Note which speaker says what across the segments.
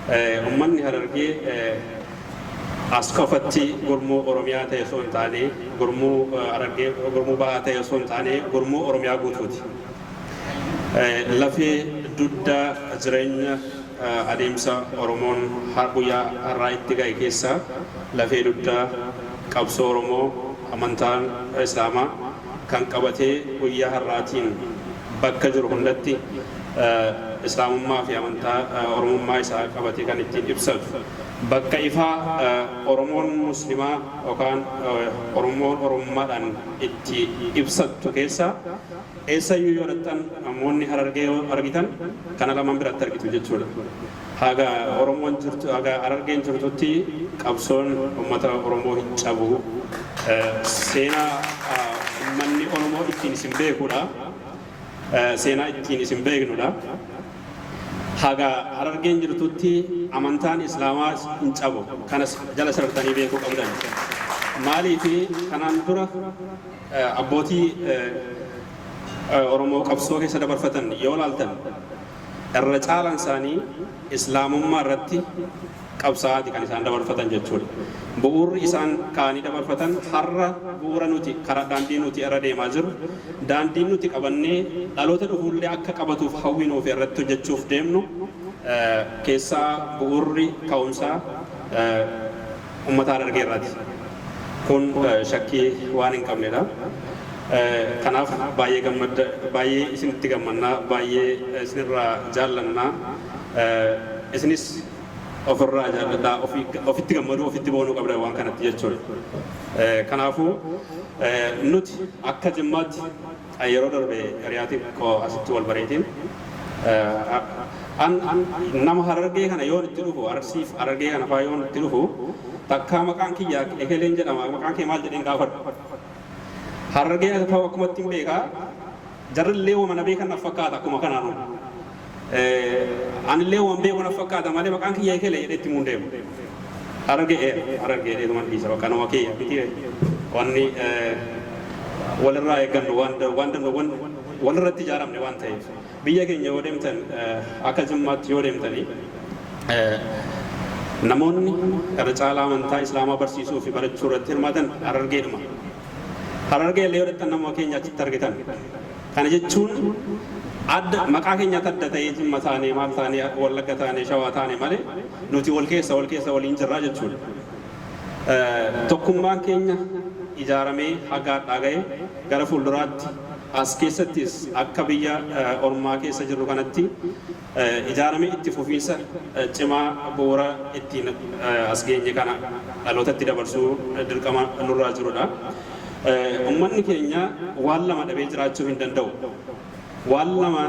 Speaker 1: Uummanni Harargee as qofatti gurmuu Oromiyaa ta'e osoo hin taane, gurmuu Harargee, gurmuu Bahaa ta'e osoo hin taane, gurmuu Oromiyaa guutuuti. Lafee dugdaa jireenya adeemsa Oromoon guyyaa har'aa itti ga'e keessaa lafee dugdaa qabsoo Oromoo, amantaan Islaamaa kan qabatee guyyaa har'aatiin bakka jiru hundatti Islaamummaa fi amantaa Oromummaa isaa qabatee kan ittiin ibsatu. Bakka ifaa Oromoon Muslimaa yookaan Oromoon Oromummaadhaan itti ibsattu keessaa eessayyuu yoo dhaqxan, namoonni Harargee yoo argitan, kana lamaan biratti argitu jechuudha. Haga Oromoon jirtu, haga Harargeen jirtutti qabsoon uummata Oromoo hin cabu. Seenaa uummanni Oromoo ittiin isin beekudha. Seenaa ittiin isin beeknudha. Haga Harargeen jirtutti amantaan Islaamaa hin cabu. Kanas jala sarartanii beekuu qabdan. Maaliif? Kanaan dura abbootii Oromoo qabsoo keessa dabarfatan yoo laaltan, irra caalaan isaanii Islaamummaa irratti qabsaa'aati kan isaan dabarfatan jechuudha. Bu'uurri isaan kaa'anii dabarfatan har'a bu'uura nuti karaa daandii nuti irra deemaa jirru, daandiin nuti qabannee dhaloota dhufuullee akka qabatuuf hawwinuu fi irratti hojjechuuf deemnu keessaa bu'uurri ka'umsaa uummata Harargee irraati. Kun shakkii waan hin qabnedha. Kanaaf baay'ee gammadda, baay'ee isinitti gammannaa, baay'ee isinirraa jaallannaa. Isinis ofirraa jaalladhaa, ofitti gammaduu, ofitti boonuu qabda waan kanatti jechuudha. Kanaafuu nuti akka Jimmaatti yeroo darbe hiriyaatiin koo asitti wal bareetiin an nama Harargee kana yoon itti dhufu, Arsiif Harargee kana faa yoon itti dhufu, takkaa maqaan kiyya ekeleen jedhama, maqaan kee maal jedheen gaafadhu. Harargee ta'u akkumatti hin beekaa, jarrillee wama na beekan naf fakkaata akkuma kanaanu. Anillee waan beeku naf fakkaata malee maqaan kiyya ekelee jedhee itti himuun deemu. Harargee Harargee jedheetuman dhiisa, bakka nama kiyya miti. Wanni walirraa eeggannu waan waan walirratti ijaaramne waan ta'eef. Biyya keenya yoo deemtan, akka Jimmaatti yoo deemtanii, namoonni irra caalaa amantaa Islaamaa barsiisuu fi barachuu irratti hirmaatan Harargeedhuma. Harargee illee yoo dhaqxan nama keenya achitti argitan. Kana jechuun adda maqaa keenyaatti adda ta'ee Jimma taanee, maal taanee, Wallagga taanee, Shawaa taanee malee nuti wal keessa waliin jirraa jechuudha. Tokkummaan keenya ijaaramee haga har'aa gahe, gara fuulduraatti as keessattis akka biyya ormaa keessa jirru kanatti ijaaramee itti fufiinsa cimaa bu'uura ittiin as geenye kana dhalootatti dabarsuu dirqama nurraa jirudha. Uummanni keenya waan lama dhabee jiraachuu hin danda'u. Waan lama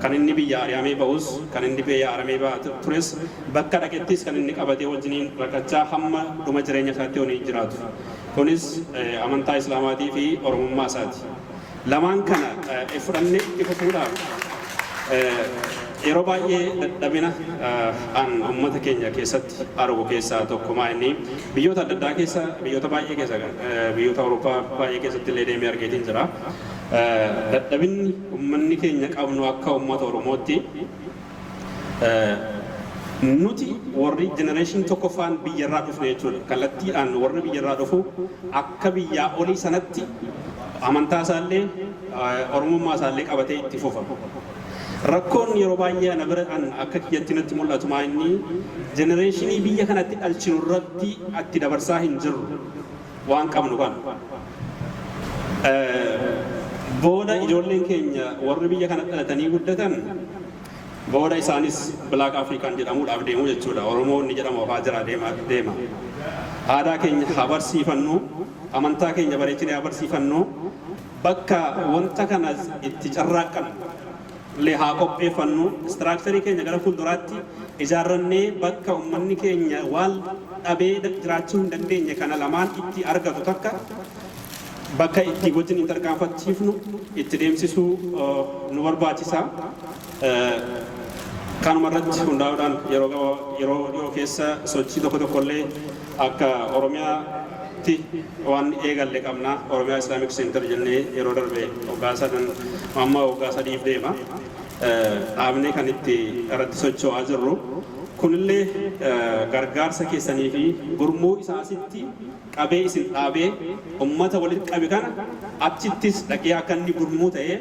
Speaker 1: kan inni biyya ari'amee bahus, kan inni biyya ari'amee bahaa tures, bakka dhaqettis kan inni qabatee wajjiniin rakkachaa hamma dhuma jireenya isaatti waliin jiraatu. Kunis amantaa Islaamaatii fi Oromummaa isaati. Lamaan kana fudhannee itti fufuudhaaf yeroo baay'ee dadhabina an uummata keenya keessatti argu keessaa tokko maa inni biyyoota adda addaa keessa, biyyoota baay'ee keessa, biyyoota Awurooppaa baay'ee keessatti illee deemee argeetiin jira. Dadhabinni uummanni keenya qabnu akka uummata Oromootti, nuti warri generation tokkoffaan biyyarraa dhufne jechuudha. Kallattiidhaan warri biyyarraa dhufu akka biyyaa olii sanatti amantaa isaallee Oromummaa isaallee qabatee itti fufa. Rakkoon yeroo baay'ee ana bira an akka kiyyatti natti mul'atu maa inni generation biyya kanatti dhalchinu irratti itti dabarsaa hin jirru waan qabnu kana. Booda ijoolleen keenya warri biyya kana dhalatanii guddatan booda isaanis Black African jedhamuudhaaf deemu jechuudha. Oromoo inni jedhamu afaa jira deema deema. Aadaa keenya haa barsiifannu, amantaa keenya bareechinee haa barsiifannu, bakka wanta kana itti carraaqqan illee haa qopheeffannu, structure keenya gara fuulduraatti ijaarrannee bakka uummanni keenya waan dhabee jiraachuu hin dandeenye kana lamaan itti argatu takka bakka itti wajjin hin tarkaanfachiifnu itti deemsisuu nu barbaachisa. Kanuma irratti hundaa'uudhaan yeroo dhiyoo keessa sochii tokko tokkollee akka Oromiyaatti waan eegalle qabna. Oromiyaa Islamic Center jennee yeroo darbe waggaa sadan, amma waggaa 3f deema. Dhaabnee kan itti irratti socho'aa jirru. Kunillee gargaarsa keessanii fi gurmuu isaa asitti qabee isin dhaabee ummata walitti qabe kana achittis dhaqee akka inni gurmuu ta'ee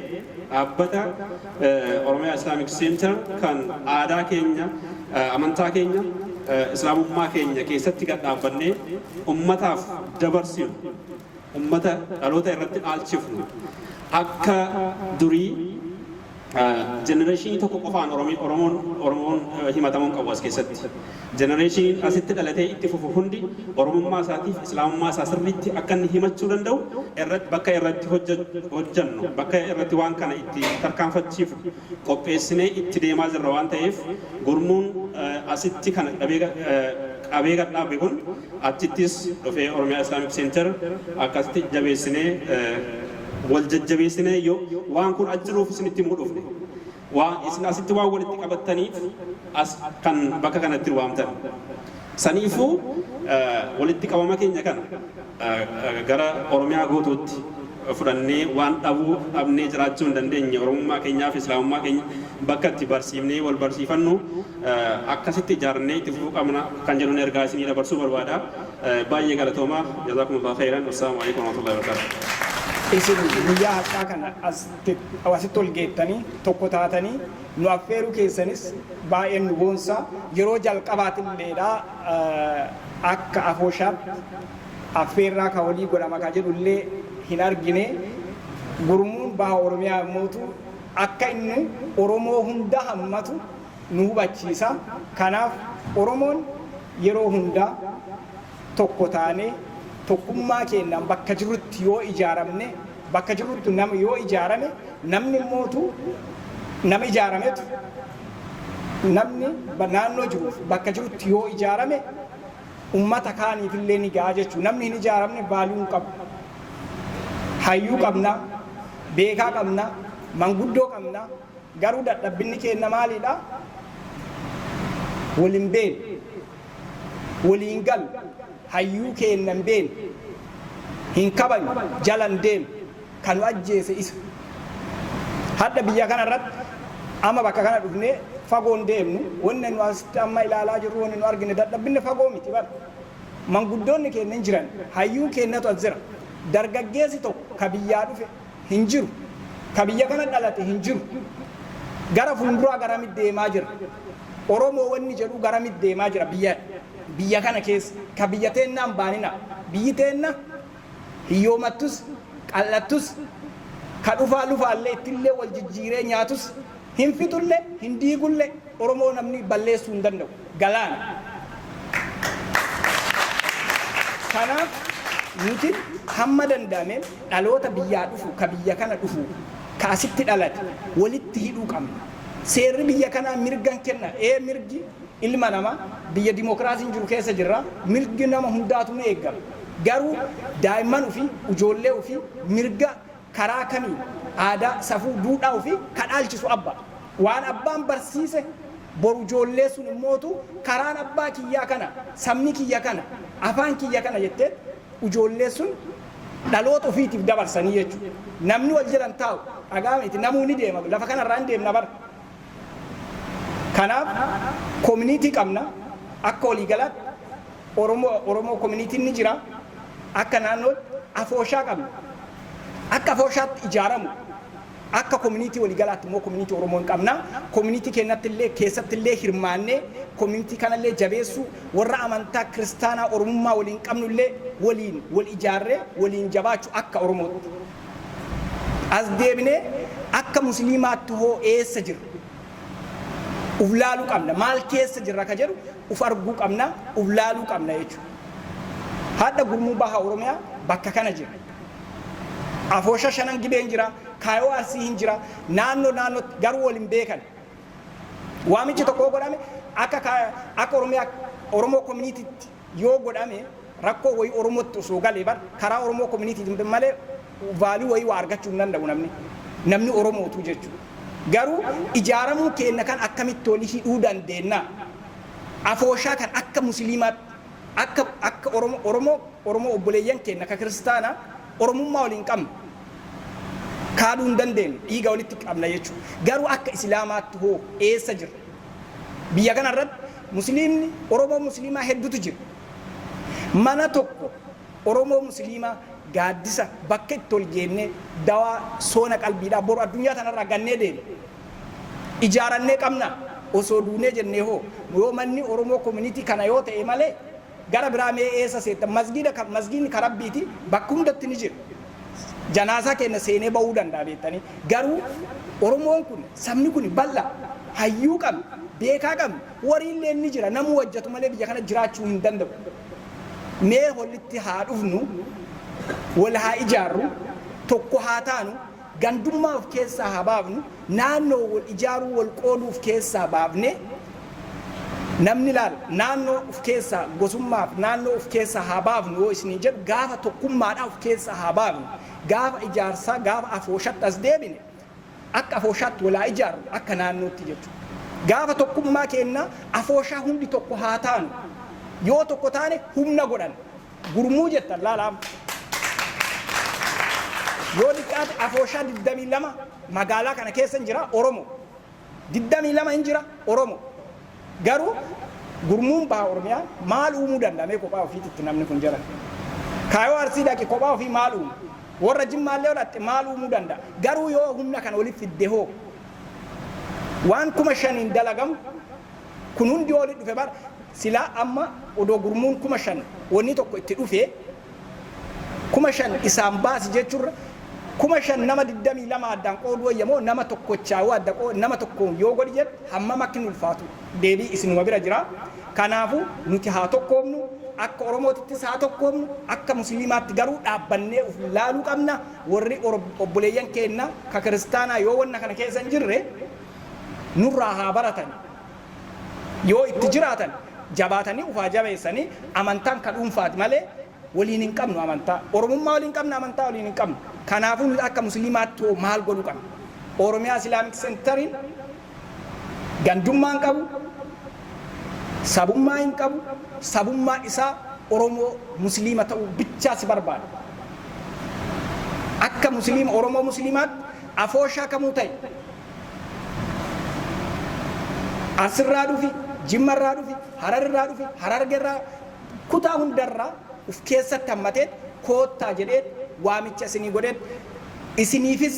Speaker 1: dhaabbata Oromiyaa Islamic Center kan aadaa keenya, amantaa keenya, islaamummaa keenya keessatti gad dhaabbannee ummataaf dabarsinu, ummata dhaloota irratti dhaalchifnu, akka durii generation tokko qofaan Oromoon himatamuu hin qabu as keessatti. Generation asitti dhalatee itti fufu hundi Oromummaa isaatiif Islaamummaa isaa sirriitti akka inni himachuu danda'u irratti bakka irratti hojjannu, bakka irratti waan kana itti tarkaanfachiifnu qopheessinee itti deemaa jirra waan ta'eef, gurmuun asitti kana qabee gad dhaabe kun achittis dhufee Oromiyaa Islamic Center akkasitti jabeessinee, wal jajjabeessinee, yoo waan kun as jiruuf isinitti himuu dhufne. Waan isin asitti waan walitti qabattaniif as kan bakka kanatti waamtan. Saniifuu walitti qabama keenya kana gara Oromiyaa guutuutti fudhannee, waan dhabuu dhabnee jiraachuu hin dandeenye, Oromummaa keenyaa fi Islaamummaa keenya bakka itti barsiifnee wal barsiifannu akkasitti ijaarnee itti fufuu qabna kan jedhuun ergaa isinii dabarsuu barbaada. Baay'ee galatooma. Jazaakumullahu khairan. Wassalaamu alaikum warahmatullahi wabarakatuh.
Speaker 2: Isin guyyaa har'aa kana asitti ol geettanii tokko taatanii nu affeeruu keessanis baay'een nu boonsa. Yeroo jalqabaatilleedha akka afooshaatti affeerraa ka walii godhama ka jedhullee hin argine. Gurmuun baha Oromiyaa immootu akka inni Oromoo hunda hammatu nu hubachiisa. Kanaaf Oromoon yeroo hundaa tokko taanee, tokkummaa keenyaan bakka jirrutti yoo ijaaramne, bakka jirrutti nama yoo ijaarame, namni immootu nama ijaarametu, namni naannoo jiruuf bakka jirutti yoo ijaarame ummata kaaniifillee ni ga'a jechuudha. Namni hin ijaaramne value hin qabu. Hayyuu qabna, beekaa qabna, manguddoo qabna, garuu dadhabbinni keenya maalidha? Waliin beenu, waliin galu, hayyuu keenya hin beenu, hin kabaju, jalan deemu, kan nu ajjeese isa. Hadda biyya kana irratti amma bakka kana dhufnee fagoon deemnu, wanni nu asitti amma ilaalaa jirru, wanni nu argine, dadhabbinni fagoo miti bara. Manguddoonni keenya hin jiran, hayyuun keenyatu as jira. Dargaggeessi tokko ka biyyaa dhufe hin jiru. Ka biyya kana dhalate hin jiru. Gara fuulduraa garamitti deemaa jira? Oromoo wanni jedhu garamitti deemaa jira biyya kana keessa? Ka biyya teennaan baanina. Biyyi teenna hiyyoomattus qal'attus, ka dhufaa lufaallee ittillee wal jijjiiree nyaatus, hin fixullee hin diigullee, Oromoo namni balleessuu hin danda'u. Galaana. Kanaaf nuti hamma danda'ameen dhaloota biyyaa dhufu, ka biyya kana dhufu, ka asitti dhalate walitti hidhuu qabna. Seerri biyya kanaa mirgan kenna. Ee, mirgi ilma namaa biyya dimookiraasiin jiru keessa jirra. Mirgi nama hundaatu ni eegama. Garuu daa'imman ofii, ijoollee ofii mirga karaa kamiin aadaa, safuu, duudhaa ofii ka dhaalchisu abba. Waan abbaan barsiise boru ijoollee sun immootu karaan abbaa kiyyaa kana, sabni kiyya kana, afaan kiyya kana jettee ijoollee sun dhaloota ofiitiif dabarsanii jechuudha. Namni wal jedhan taa'u dhagaa miti, namuu ni deema, lafa kanarraa hin deemna bara. Kanaaf community qabna akka waliigalaatti Oromoo communityn ni jira, akka naannootti afooshaa qabna. Akka afooshaatti ijaaramu, akka community waliigalaatti immoo community Oromoo hin qabna. Community keenyatti illee keessatti illee hirmaannee community kanallee jabeessuu, warra amantaa kiristaanaa Oromummaa waliin qabnu illee waliin wal ijaarree waliin jabaachuu akka Oromootti. As deebinee akka musliimaatti hoo eessa jirra? Uf laaluu qabna. Maal keessa jirra ka jedhu uf arguu qabna, uf laaluu qabna jechuudha. Hadha gurmuu baha Oromiyaa bakka kana jira. Afoosha shanan gibeen jira, kaayoo Arsii hin jira, naannoo naannootti garuu wal hin beekan. Waamichi tokko godhame akka Oromiyaa Oromoo communitytti yoo godhame, rakkoo wayii Oromootti osoo galee bar karaa Oromoo communityitiin malee value wayii waa argachuu hin danda'u namni Oromootu jechuudha. Garuu ijaaramuu keenya kan akkamitti walii hidhuu dandeenya? Afooshaa kan akka musliimaatti, akka Oromoo obboleeyyan keenya ka kiristaanaa Oromummaa waliin qabna. Kaaduu hin dandeenyu, dhiiga walitti qabna jechuudha. Garuu akka Islaamaatti hoo eessa jirra? Biyya kana irratti Musliimni Oromoo Musliimaa hedduutu jira. Mana tokko Oromoo Musliimaa gaaddisa bakka itti ol geennee dawaa soona qalbiidhaa boru addunyaa tanarraa gannee deemne. Ijaarannee qabna. Osoo duunee jennee hoo, yoo manni Oromoo community kana yoo ta'e malee, gara biraa mee eessa seetta? Masgiida, masgiidni ka Rabbiiti, bakka hundatti ni jira. Janaasaa keenya seenee bahuu danda'a beektanii. Garuu Oromoon kun, sabni kun bal'aa, hayyuu qabna, beekaa qabna, wariillee ni jira. Namuu hojjetu malee biyya kana jiraachuu hin danda'u. Mee walitti haa dhufnu, wal haa ijaarru, tokko haa taanu, gandummaa of keessaa haa baafnu, naannoo wal ijaaruu, wal qooduu of keessaa baafne. Namni laal, naannoo of keessaa, gosummaaf naannoo of keessaa haa baafnu yoo isinii jedhu, gaafa tokkummaadhaa of keessaa haa baafnu, gaafa ijaarsaa, gaafa afooshatti as deebine, akka afooshaatti walaa ijaarru, akka naannootti jechuudha. Gaafa tokkummaa kennaa afooshaa hundi tokko haa taanu. Yoo tokko taane humna godhan. Gurmuu jettan laalaam. Yoo xiqqaate afooshaa 22 magaalaa kana keessa hin jira Oromo. 22 hin jira Oromo. Garuu gurmuun baha Oromiyaa maal uumuu danda'ame kophaa ofiititti namni kun jedhan? Kaayoo Arsii dhaqi, kophaa ofii maal uumu? Warra Jimmaallee dhaqxe, maal uumuu danda'a? Garuu yoo humna kana walitti fidde hoo, waan 5,000n dalagamu kun hundi yoo walitti dhufe, bara silaa amma odoo gurmuun 5,000 wanni tokko itti dhufe, 5,000 isaan baasi jechuurra, 5,000 nama 22 addaan qooduu wayyamoo, nama tokkochaa yoo adda nama tokkoon yoo godhi jedhu hammam akka inni ulfaatu deebii isinuma bira jira. Kanaafuu nuti haa tokkoomnu, akka Oromootittis haa tokkoomnu, akka Musliimaatti garuu dhaabbannee uf laaluu qabna. Warri obboleeyyan keenya ka kiristaanaa yoo wanna kana keessa hin jirre nurraa haa baratan. Yoo itti jiraatan jabaatanii ufaa jabeessanii. Amantaan ka dhuunfaati malee waliin hin qabnu amantaa. Oromummaa waliin qabna, amantaa waliin hin qabnu. Kanaafuu nuti akka Musliimaatti hoo maal godhuu qabna? Oromiyaa Islamic Centeriin gandummaa hin qabu, sabummaa hin qabu, sabummaa isaa Oromoo Musliima ta'uu bichaa si barbaada. Akka Musliima, Oromoo Musliimaatti afooshaa kamuu ta'e, Arsirraa dhufi, Jimmarraa dhufi, Hararrirraa dhufi, Harargerraa, kutaa hundarraa uf keessatti hammateet koottaa jedheet waamicha isinii godheet, isiniifis,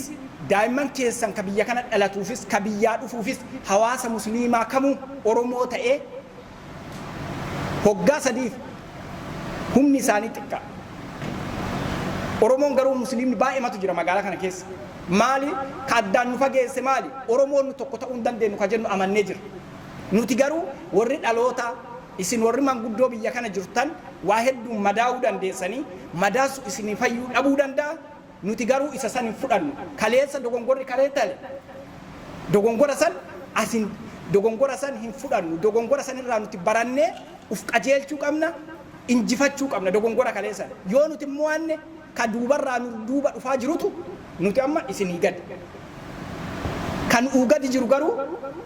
Speaker 2: daa'imman keessan ka biyya kana dhalatuufis, ka biyyaa dhufuufis, hawaasa Musliimaa kamuu Oromoo ta'ee hoggaa sadiif humni isaanii xiqqaa. Oromoon garuu Musliimni baay'eematu jira magaalaa kana keessa. Maali? Ka addaan nu fageesse maali? Oromoon nu tokko ta'uu hin dandeenyu ka jennu amannee jira. Nuti garuu warri dhalootaa, isin warri manguddoo biyya kana jirtan waa hedduun madaa'uu dandeessanii, madaasu isinii fayyuu dhabuu danda'a. Nuti garuu isa san hin fudhannu. Kaleessa dogongorri kalee tale, dogongora san asin, dogongora san hin fudhannu. Dogongora san irraa nuti barannee uf qajeelchuu qabna, injifachuu qabna dogongora kaleessan. Yoo nuti mo'anne, ka duubarraa nu duuba dhufaa jirutu nuti amma isinii gadi. Kan uu gadi jiru garuu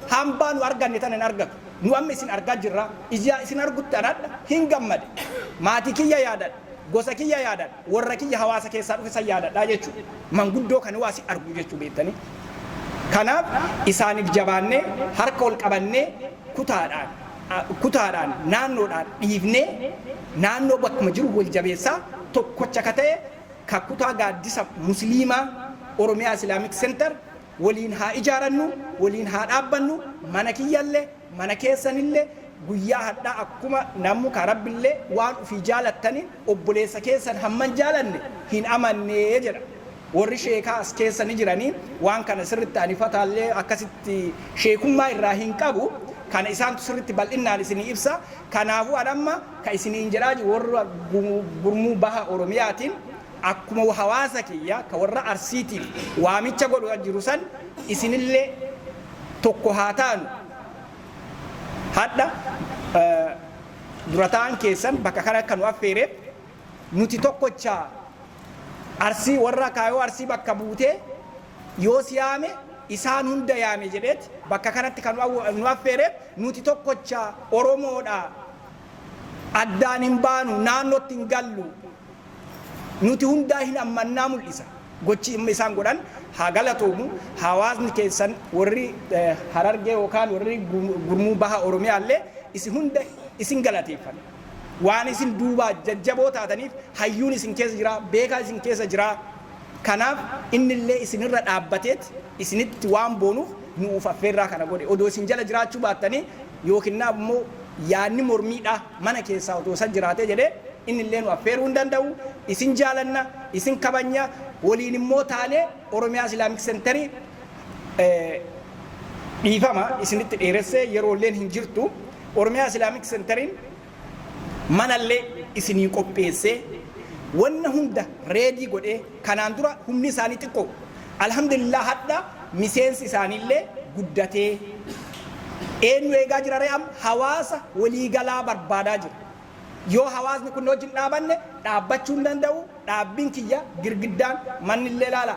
Speaker 2: hambaa nu arganne tana hin argatu. Nu amma isin argaa jirra. Ijaa isin argutti anadha hin gammade. Maatii kiyya yaadadha. Gosa kiyya yaadadha. Warra kiyya hawaasa keessaa dhufe san yaadadha jechuudha. Manguddoo kan waa si argu jechuu beektanii. Kanaaf isaaniif jabaannee, harka ol qabannee, kutaadhaan, naannoodhaan dhiifnee, naannoo bakkuma jiru wal jabeessaa, tokkocha ka ta'e ka kutaa gaaddisa Musliimaa Oromiyaa Islamic Center waliin haa ijaarannu, waliin haa dhaabbannu. Mana kiyyallee, mana keessanillee, guyyaa hadhaa akkuma nammu ka Rabbillee waan ufii jaalattaniin obboleessa keessan hamman jaalanne hin amannee jedha. Warri sheekaa as keessa ni jiranii waan kana sirritti anifataallee akkasitti sheekummaa irraa hin qabu. Kana isaantu sirritti bal'innaan isinii ibsa. Kanaafuu an amma ka isiniin jedhaa jiru, warra gurmuu baha Oromiyaatiin, akkuma hawaasa kiyya ka warra Arsiitiif waamicha godhu jiru san, isinillee tokko haa taanu. Hadha durataan keessan bakka kana akka nu affeereef, nuti tokkocha Arsii, warra kaayoo Arsii bakka buutee yoo si yaame isaan hunda yaame jedheet bakka kanatti kan nu affeereef, nuti tokkocha Oromoodha, addaan hin baanu, naannootti hin gallu, nuti hundaa hin ammannaa mul'isa. Gochi isaan godhan haa galatoomu. Hawaasni keessan warri Harargee yookaan warri gurmuu baha Oromiyaallee Isin hunda isin galateeffanna. Waan isin duubaa jajjaboo taataniif, hayyuun isin keessa jira, beekaa isin keessa jira. Kanaaf innillee isinirra dhaabbateet isinitti waan boonuuf nuuf affeerraa kana godhe. Odoo isin jala jiraachuu baattanii yookiin immoo yaadni mormiidha mana keessaa otoo isa jiraatee jedhee, innillee nu affeeruu hin danda'u. Isin jaalanna, isin kabanya. Waliin immoo taanee Oromiyaa Islamic Centerii, dhiifama isinitti dheeressee, yeroolleen hin jirtu, Oromiyaa Islamic Centeriin manallee isinii qopheessee, wanna hunda ready godhee. Kanaan dura humni isaanii xiqqoo, alhamdulillah, hadha miseensi isaaniillee guddatee, eenyu eegaa jira ree? Amma hawaasa waliigalaa barbaadaa jira. Yoo hawaasni kun wajjin dhaabanne, dhaabbachuu hin danda'u. Dhaabbiin kiyya girgiddaan manni illee laala,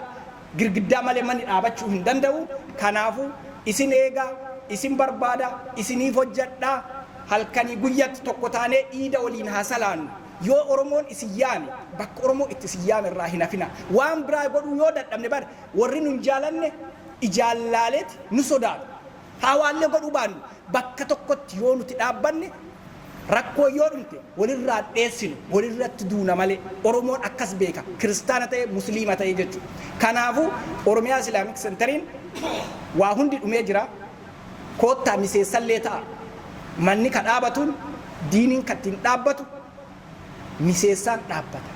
Speaker 2: girgiddaa malee manni dhaabachuu hin danda'u. Kanaafuu isin eegaa, isin barbaada, isiniif hojjadhaa. Halkanii guyyatti tokko taanee iida waliin haa salaannu. Yoo Oromoon isin yaame, bakka Oromoo itti isin yaame irraa hin hafina. Waan biraa godhuu yoo dadhabne, bar warri nun jaalanne ijaan laaleeti nu sodaatu. Haa waallee godhuu baannu, bakka tokkotti yoo nuti dhaabbanne, rakkoo yoo dhumte walirraa dheessinu, walirratti duuna malee. Oromoon akkas beeka, kiristaana ta'e, musliima ta'e jechuudha. Kanaafuu Oromiyaa Islamic Centeriin waa hundi dhumee jira. Koottaa miseessallee ta'a. Manni ka dhaabatuun, diiniin ka ittiin dhaabbatu miseessaan dhaabbata.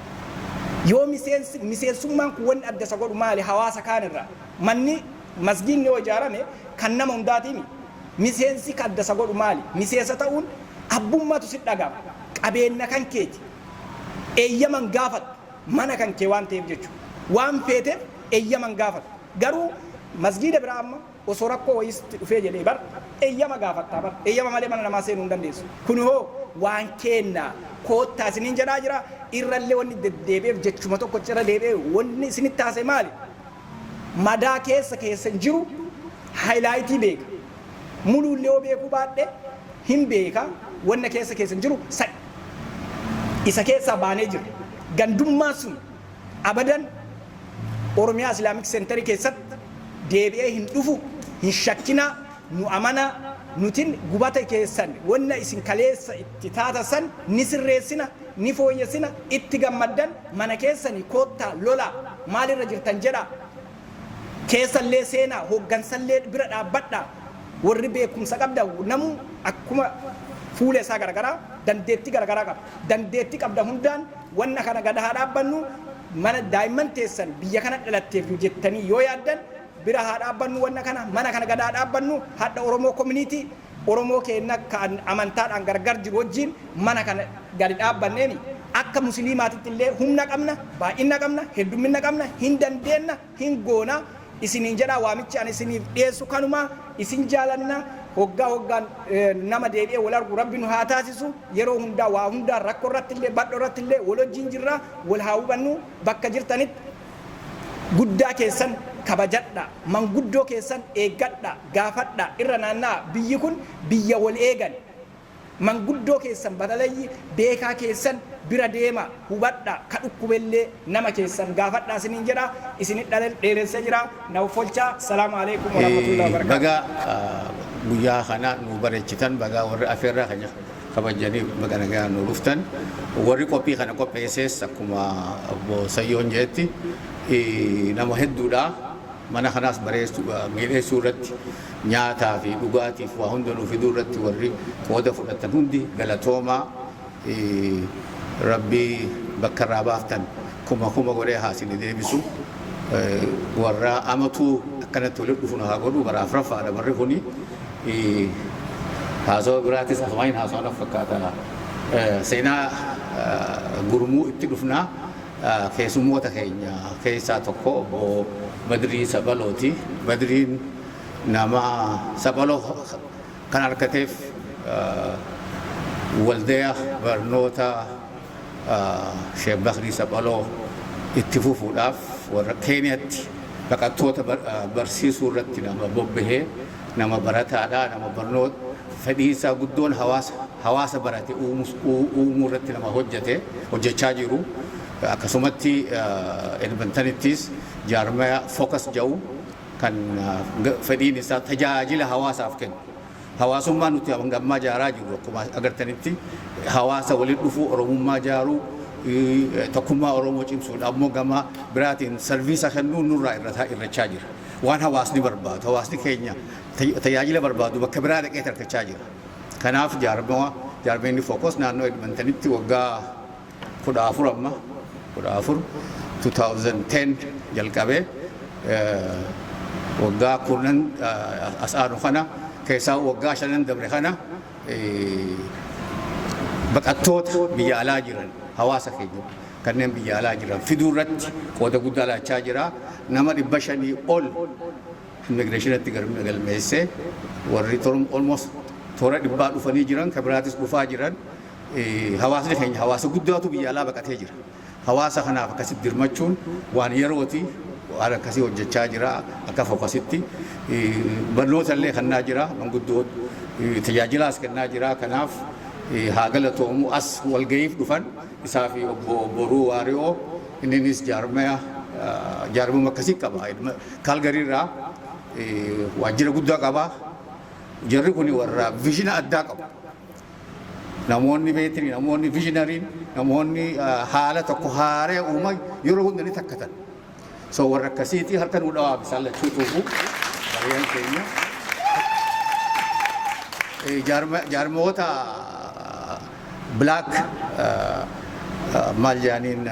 Speaker 2: Yoo miseensi, miseensummaan kun wanni adda isa godhu maali hawaasa kaan irraa? Manni masgiinni yoo ijaarame kan nama hundaatiimi. Miseensi ka adda isa godhu maali? Miseensa ta'uun abbummaatu si dhagama. Qabeenya kan keeti. Eeyyaman gaafattu, mana kan kee waan ta'eef jechuudha. Waan feeteef eeyyaman gaafattu. Garuu masgiida biraa amma osoo rakkoo wayiitti dhufee jedhee, bar eeyyama gaafattaa bar. Eeyyama malee mana namaa seenuu hin dandeessu. Kun hoo waan keenna, koottaa isiniin jedhaa jira. Irrallee wanni deddeebi'eef, jechuma tokko irra deebi'ee wanni isinitti haasa'e maali? Madaa keessa keessa hin jiru, highlightii beeka. Muluullee yoo beekuu baadhe hin beeka. Wanna keessa keessa hin jiru isa keessaa baanee jira. Gandummaan sun abadan Oromiyaa Islamic Centerii keessatti deebi'ee hin dhufu, hin shakkinaa. Nu amanaa, nutin gubata keessan, wanna isin kaleessa itti taatasan ni sirreessina, ni fooyyessina. Itti gammaddan mana keessanii koottaa, lolaa, maalirra jirtan jedhaa, keessallee seenaa, hooggansallee bira dhaabbadhaa. Warri beekumsa qabda, namu akkuma fuula isaa garagaraa dandeettii garagaraa qaba. Dandeettii qabda hundaan wanna kana gad haa dhaabbannu. Mana daa'imman teessan biyya kana dhalatteef jettanii yoo yaaddan, bira haa dhaabbannu. Wanna kana, mana kana gad haa dhaabbannu. Hadha Oromoo community, Oromoo keenya kan amantaadhaan gargar jiru wajjin mana kana gadi dhaabbanneeni, akka musliimaatitti illee humna qabna, baay'ina qabna, heddummina qabna, hin dandeenna, hin goona isiniin jedha. Waamichi ani isiniif dhiyeessu kanuma. Isin jaalanna. Hoggaa hoggaan nama deebi'ee wal argu Rabbi nu haa taasisu. Yeroo hundaa, waa hundaa, rakkoo irratti illee, badhoo irratti illee wal wajjin jirra. Wal haa hubannu. Bakka jirtanitti guddaa keessan kabajadha, manguddoo keessan eeggadha, gaafadha, irra naanna'a. Biyyi kun biyya wal eegan. Manguddoo keessan batalayyi beekaa keessan bira deema, hubadha, ka dhukkubellee nama keessan gaafadha isiniin jedha. Isinit dheeressee jira, na folchaa. Salaamu alaikum warahmatullahi wabarakatuh.
Speaker 3: Baga guyyaa kana nu bareechitan, baga warri afeerraa kana kabajanii baga nagaa nu dhuftan. Warri qophii kana qopheesses, akkuma obbo Sayyoon jedhetti, nama hedduudha. Mana kanaas bareessuu, miidheessuu irratti, nyaataa fi dhugaatiif waa hunda nu fiduu irratti warri qooda fudhatan hundi galatoomaa. Rabbii bakka irraa baaftan kuma kuma godhee haa isinii deebisu. Warra amatuu akkanatti walitti dhufu nu haa godhu. Bara afuraffaadha barri kuni. Haasawa biraatis asumaan haasawaa naf fakkaata. Seenaa gurmuu itti dhufnaa. Keessummoota keenya keessaa tokko obbo Badrii Sabalooti. Badriin nama Sabaloo kan argateef waldaya barnoota Sheekh Bakrii Saphaloo itti fufuudhaaf warra Keeniyaatti baqattoota barsiisuu irratti nama bobbahee, nama barataadha, nama barnoota fedhii isaa guddoon hawaasa barate uumuu irratti nama hojjete, hojjechaa jiru. Akkasumatti Edmontonittis jaarmaya Focus jedhu kan fedhiin isaa tajaajila hawaasaaf kennu. Hawaasummaa nuti hanga ammaa ijaaraa jirru, akkuma agartanitti, hawaasa waliin dhufuu, Oromummaa ijaaruu, tokkummaa Oromoo cimsuudha. Ammoo gama biraatiin service kennuu nurraa irrachaa jira. Waan hawaasni barbaadu, hawaasni keenya tajaajila barbaadu bakka biraa dhaqee tarkachaa jira. Kanaaf jaarmeenni Focus naannoo Edmontonitti waggaa 14, amma 14, 2010 jalqabee waggaa 10 as aanu kana keessaa waggaa 5n dabre kana baqattoota biyya alaa jiran, hawaasa keenya kanneen biyya alaa jiran fiduu irratti qooda guddaa laachaa jira. Nama 500 ol immigrationatti galmeessee, warri almost toora 100 dhufanii jiran, kan biraatis dhufaa jiran. Hawaasni keenya hawaasa guddaatu biyya alaa baqatee jira. Hawaasa kanaaf akkasitti dirmachuun waan yerooti, waan akkasii hojjechaa jira akka Focusitti. Barnoota illee kennaa jira, manguddoo tajaajilaas kennaa jira. Kanaaf haa galatoomu. As walga'iif dhufan isaa fi obbo Boruu Waari'oo, inninis jaarmaya jaarmuma akkasii qaba. Kaalgariirraa waajjira guddaa qaba. Jarri kun warra vision addaa qabu. Namoonni beetini, namoonni visionaryn, namoonni haala tokko haaree uuman yeroo hunda ni takkatan. So warra akkasiiti, harka nuu dhawaa isaan lachuu tuufu bariyaan keenya. Jaarmoota black maal jedhaniin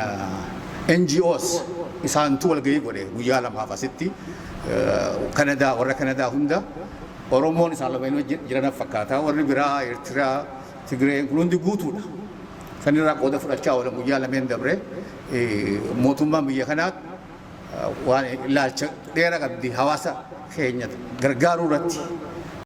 Speaker 3: NGOs isaantu walgahii godhe guyyaa 2f asitti Kanadaa, warra Kanadaa hunda. Oromoon isaan lameen jiran fakkaata, warri biraa Eertiraa, Tigree kun hundi guutuudha. Sanirraa qooda fudhachaa oolan guyyaa lameen dabre. Mootummaan biyya kanaa waan ilaalcha dheeraa qabdi hawaasa keenya gargaaruu irratti.